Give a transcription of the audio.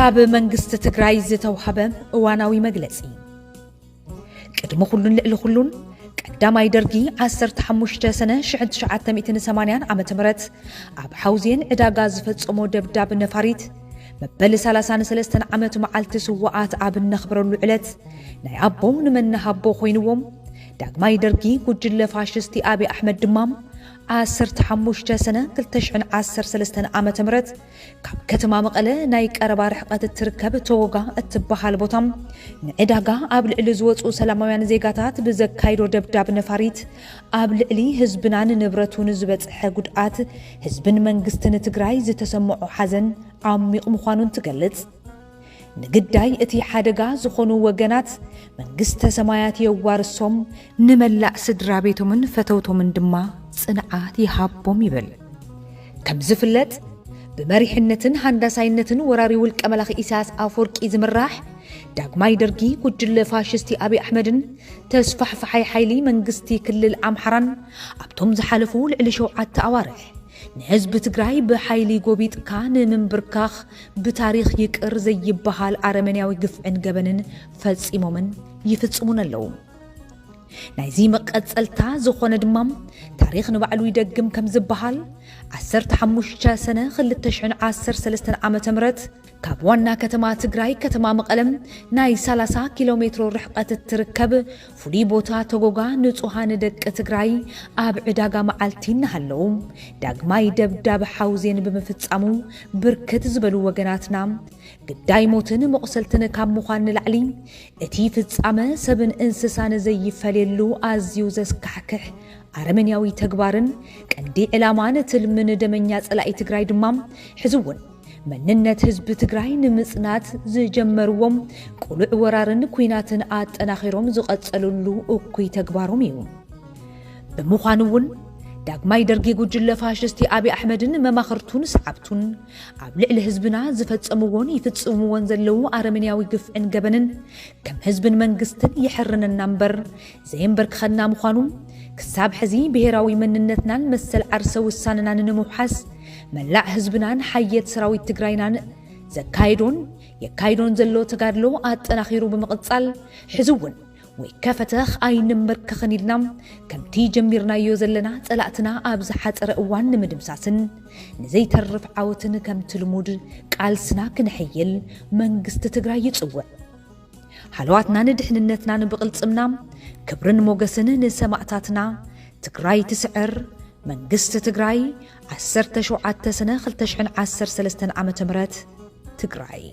ካብ መንግስቲ ትግራይ ዝተውሃበ እዋናዊ መግለጺ። ቅድሚ ኩሉን ልዕሊ ኩሉን፣ ቀዳማይ ደርጊ ዓሰርተ ሓሙሽተ ሰነ ሽሕን ትሽዓተ ሚእትን ሰማንያን ዓመተ ምህረት ኣብ ሓውዜን ዕዳጋ ዝፈጸሞ ደብዳብ ነፋሪት፣ መበል ሰላሳን ሰለስተን ዓመት መዓልቲ ስውኣት ኣብ እነኽብረሉ ዕለት፣ ናይ ኣቦ ንመናሃቦ ኮይንዎም፣ ዳግማይ ደርጊ ጉጅለ ፋሽስቲ ኣብይ ኣሕመድ ድማ ዓሰርተ ሓሙሽተ ሰነ ክልተ ሽሕን ዓሰርተ ሰለስተን ዓመተ ምህረት ካብ ከተማ መቐለ ናይ ቀረባ ርሕቀት እትርከብ ተወጋ እትበሃል ቦታ፣ ንዕዳጋ ኣብ ልዕሊ ዝወፁ ሰላማውያን ዜጋታት ብዘካይዶ ደብዳብ ነፋሪት፣ ኣብ ልዕሊ ህዝብናን ንብረቱን ዝበፅሐ ጉድኣት፣ ህዝብን መንግስትን ትግራይ ዝተሰምዖ ሓዘን ዓሚቕ ምዃኑን ትገልጽ። ንግዳይ እቲ ሓደጋ ዝኾኑ ወገናት መንግስተ ሰማያት የዋርሶም፣ ንመላእ ስድራ ቤቶምን ፈተውቶምን ድማ ጽንዓት ይሃቦም ይብል። ከም ዝፍለጥ፣ ብመሪሕነትን ሃንዳሳይነትን ወራሪ ውልቀ መላኺ ኢሳያስ ኣፈወርቂ ዝምራሕ ዳግማይ ደርጊ ጉጅለ ፋሽስቲ ኣብይ ኣሕመድን ተስፋሕፋሓይ ሓይሊ መንግስቲ ክልል ኣምሓራን ኣብቶም ዝሓለፉ ልዕሊ ሸውዓተ ኣዋርሕ፣ ንህዝቢ ትግራይ ብሓይሊ ጎቢጥካ ንምንብርካኽ ብታሪኽ ይቅር ዘይበሃል ኣረመንያዊ ግፍዕን ገበንን ፈጺሞምን ይፍጽሙን ኣለዉ። ናይዚ መቐጸልታ ዝኾነ ድማ፣ ታሪኽ ንባዕሉ ይደግም ከም ዝበሃል፣ ዓሰርተ ሓሙሽተ ሰነ ክልተ ሽሕን ዓሰርተ ሰለስተን ዓመተ ምህረት ካብ ዋና ከተማ ትግራይ ከተማ መቐለም ናይ ሰላሳ ኪሎ ሜትሮ ርሕቀት እትርከብ ፍሉይ ቦታ ተጎጋ ንጹሃን ደቂ ትግራይ ኣብ ዕዳጋ መዓልቲ እናሃለዉ፣ ዳግማይ ደብዳብ ሓውዜን ብምፍጻሙ፣ ብርክት ዝበሉ ወገናትና ግዳይ ሞትን መቑሰልትን ካብ ምዃን ንላዕሊ፣ እቲ ፍጻመ ሰብን እንስሳን ዘይፈለየሉ ኣዝዩ ዘስካሕክሕ ኣረመንያዊ ተግባርን ቀንዲ ዕላማን ትልምን ደመኛ ጸላኢ ትግራይ ድማ፣ ሕዚ እውን መንነት ህዝቢ ትግራይ ንምጽናት ዝጀመርዎም ቅሉዕ ወራርን ኲናትን ኣጠናኺሮም ዝቐጸሉሉ እኩይ ተግባሮም እዩ። ብምዃኑ እውን፣ ዳግማይ ደርጊ ጉጅለ ፋሽስቲ ኣብይ ኣሕመድን መማኽርቱን ሰዓብቱን ኣብ ልዕሊ ህዝብና ዝፈጸምዎን ይፍጽምዎን ዘለዉ ኣረመንያዊ ግፍዕን ገበንን ከም ህዝብን መንግስትን የሕርነና እምበር ዘየንበርክኸና ምዃኑ፣ ክሳብ ሕዚ ብሄራዊ መንነትናን መሰል ዓርሰ ውሳነናን ንምውሓስ መላእ ህዝብናን ሓየት ሰራዊት ትግራይናን ዘካየዶን የካይዶን ዘሎ ተጋድሎ ኣጠናኺሩ ብምቕጻል፣ ሕዚ እውን ወይ ከፈተኽ ኣይንምርክኽን ኢልና ከምቲ ጀሚርናዮ ዘለና ጸላእትና ኣብ ዝሓጸረ እዋን ንምድምሳስን ንዘይተርፍ ዓወትን ከምቲ ልሙድ ቃልስና ክነሐይል መንግስቲ ትግራይ ይጽውዕ። ሃለዋትናን ድሕንነትናን ብቕልጽምና፣ ክብርን ሞገስን ንሰማእታትና። ትግራይ ትስዕር። መንግስቲ ትግራይ፣ ዓሰርተ ሸውዓተ ሰነ ክልተ ሽሕን ዓሰርተ ሰለስተን ዓመተ ምህረት። ትግራይ።